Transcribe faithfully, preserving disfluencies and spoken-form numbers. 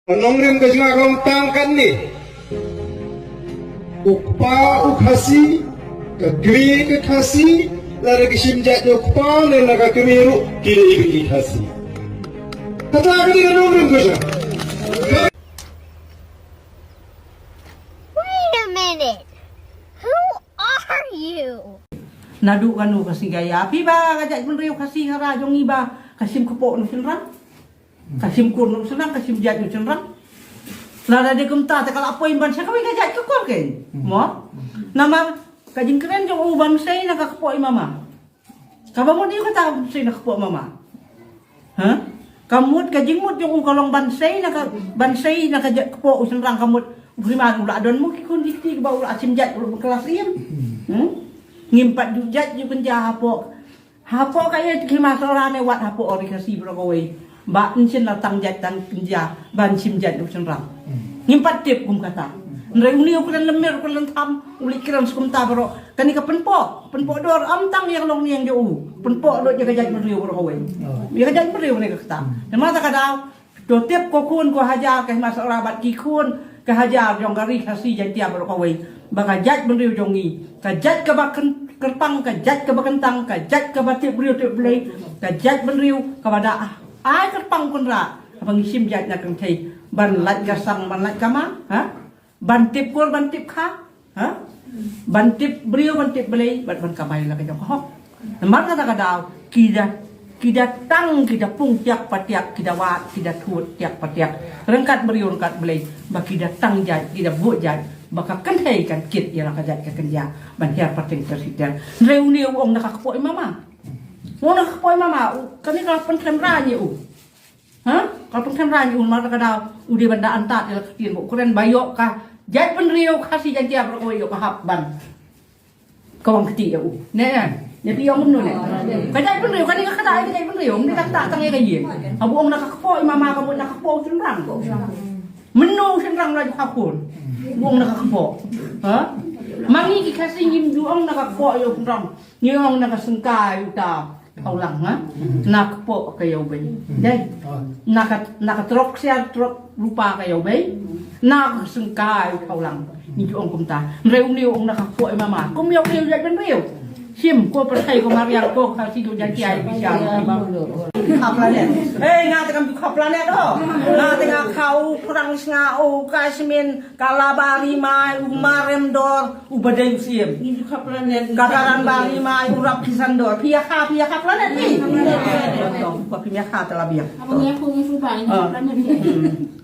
Ka nongrim ka jong nga ka long tang katne. U kpa u Khasi, ka kmie ka Khasi, lada ka shim jait na u kpa ne na ka kmie ruh, ki dei ki Khasi. Kata ka dei ka nongrim ka jong nga. Wait a minute. Who are you? Naduh kano ka sngi ka ïa phi ba ka jaitbynriew Khasi hara jong ngi ba ka shim kpoh na u shynrang. Ka shim kur na u shynrang, ka shim jait na u shynrang. Lada dei kumta te ka la poi ban sha kawei ka jait ka kur kein. Mo? Namar ka jingkren jong u ban sei na ka kpoh i mama. Kaba mut ïa kata ban sei na ka kpoh mama. Ha? Ka mut ka jingmut jong u ka long ban sei na ka, ban sei na ka jait kpoh u shynrang ka mut. U Hima u la don mo ki khun ki kti ba u la shim jait u la klas im. Hmm? Ngim pat ju jait ju kynja hapoh. Hapoh ka ïa ki Hima Sohra ne wat hapoh ri Khasi baroh kawei. Ba yn shin la tang jait tang kynja ban shim jait u shynrang. Ngim pat tip kum kata. Hynrei une u kren lem mer u kren lem tham u leit kren skumta baroh. Kane ka pynpoh, pynpoh dor ym tang ïa ka longniang jong u. Pynpoh dor ïa ka jaitbynriew baroh kawei. Ïa ka jaitbynriew ne ka kata. Namar kata ka daw to tip ko khun ko hajar ka Hima Sohra bad ki khun ka hajar jong ka ri Khasi Jaiñtia baroh kawei. Ba ka jaitbynriew jong ngi, ka jait kaba kyn-, kyrpang, ka jait kaba kyntang, ka jait kaba tip briew tip Blei, ka jaitbynriew kaba da ai kyrpang kynrad. Haba ngi shim jait na kynthei ban lait ka sang ban lait ka mang, ha? Ban tip kur ban tip kha, ha? Ban tip briew ban tip Blei bad ban kamai la ka jong ka hok. Namar kata ka daw ki da, ki da tang, ki da pung tiak patiak, ki da wad, ki da thut tiak patiak. Ryngkat briew ryngkat Blei ba ki da tang jait, ki da buh jait ba ka kynthei kan kit ïa la ka jait ka kynja ban hiar pateng ter siter. Hynrei une u ong na ka kpoh i mama. U ong na ka kpoh i mama, u, kane ka la pynkhlem rang ïa u. Ha? Ka la pynkhlem rang ïa u namar kata ka daw u dei ban da antad ïa la ka ktien ba u kren ba ïoh ka jaitbynriew Khasi Jaiñtia baroh kawei ïoh ka hap ban kawang kti ïa u. Ne, ne. Ne phi ong kumno ne? Ka jaitbynriew kane ka kata ai ka jaitbynriew, ym dei ka kata tang ïa ka ïing. Haba u ong na ka kpoh i mama ka mut na ka kpoh u shynrang. Mynno u shynrang la ju kha khun. U ong na ka kpoh. Ha? Ma ngi ki Khasi ngim ju ong na ka kpoh ïa u shynrang. Ngi ong na ka syngkai uta. Hawlang, ha? Na kpoh ka ïew bei. Dei. Na ka, na ka trok ksiar trok rupa ka ïew bei. Na ka syngkai hawlang. Ngi ju ong kumta. Hynrei une u ong na ka kpoh i mama. Kum ïew ïew jaitbynriew. Shim ko pyrthei ko mariang ko Khasi ko Jaiñtia bishar. Kha planet. Eh, nga te kam ju kha planet oh. Nga te nga kha u Prang Snga u Kasmin. Ka la bari mai u marem dor u badei u siem. Ka karan bari mai u rap kisan dor. Phi ïa kha, phi ïa kha planet ni. Ba phi ïa kha te la biang. Abang ïa kha ngi suba ngi kha planet ni. Hmm.